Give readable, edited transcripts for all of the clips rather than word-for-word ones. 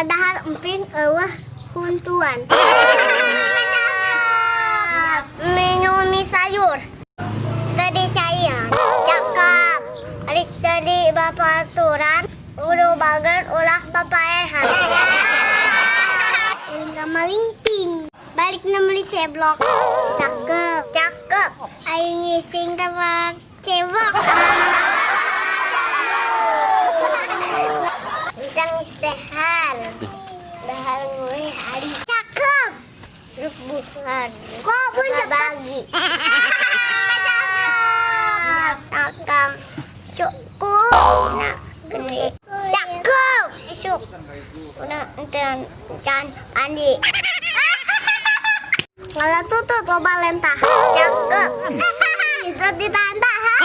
Dahar emping euweuh kuntuan. Minum mie sayur. Tadi cair. Cakep. Alik jadi bapaturan. Udah bager ulah papaehan. Ulin ka Malingping. Balik na meuli seblok. Cakep. Cakep. Aing ngising tempat cebok. Encang tehar. Dahar gue hari. Cakep. Rebuhan. Kok pun bagi. Takam. Suku. Nak gede. Cakep. Isuk. Udah encan encan andi. Kalau tutut loba lentah. Cakep. Itu ditanda ha.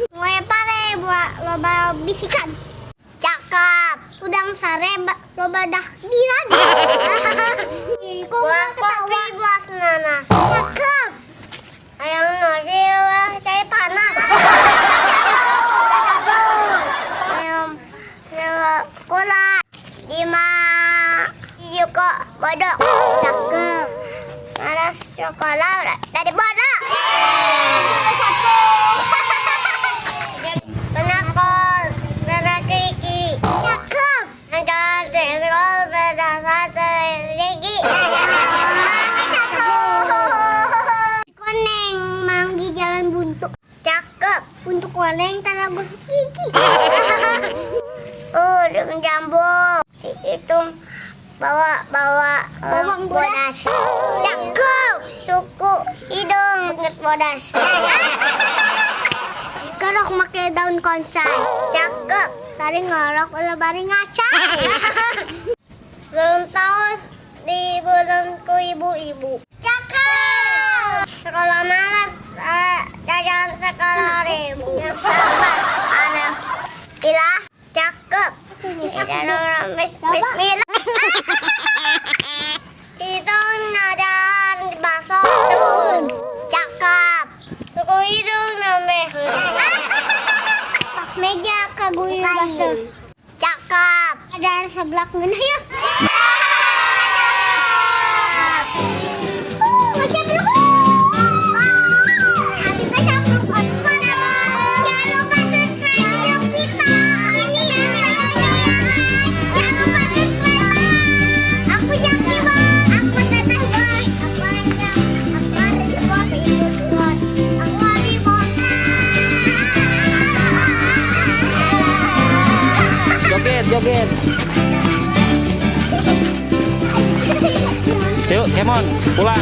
Gue pare buat loba bisikan. Cakep. Udang sare loba dahdiran. Kok Buah ketawa? kopi buah nana. Cakep. Ayam nasi wah cai panas. Ayam sekolah lima juga bodoh. Cakep. Malas sekolah dari bodoh. Penakol, penakiki. Cakep. Negara senggol berdasar lagi. Koneng manggi jalan buntu. Cakep. Untuk koneng tara gosok gigi. Oh, dengan jambu. Hitung bawa bawa bawang bodas. Cakep. Suku hidung inget bodas. Kerok make daun koncai. Cakep. Saling ngorok ulah bari ngaca. Belum tahu di bulanku ibu-ibu. Cakep. Sekolah malas, jajan sekolah ribu. Yang sabar anak ilah. Cakep. Bismillah. Hidung nada bakso. Cakep. Suku hidung nambah. Pak meja kaguyur baseuh. Cakep. Ada seblak ngeunah yeuh. Jangan lupa subscribe video kita. Ini ya videonya ya. Jangan lupa subscribe. Aku Jaki Bang. Aku Teteh Bos. Aku Rengga. Aku Ari Bos. Aku Ari Bos. Joget, joget. Yuk, come on, pulang.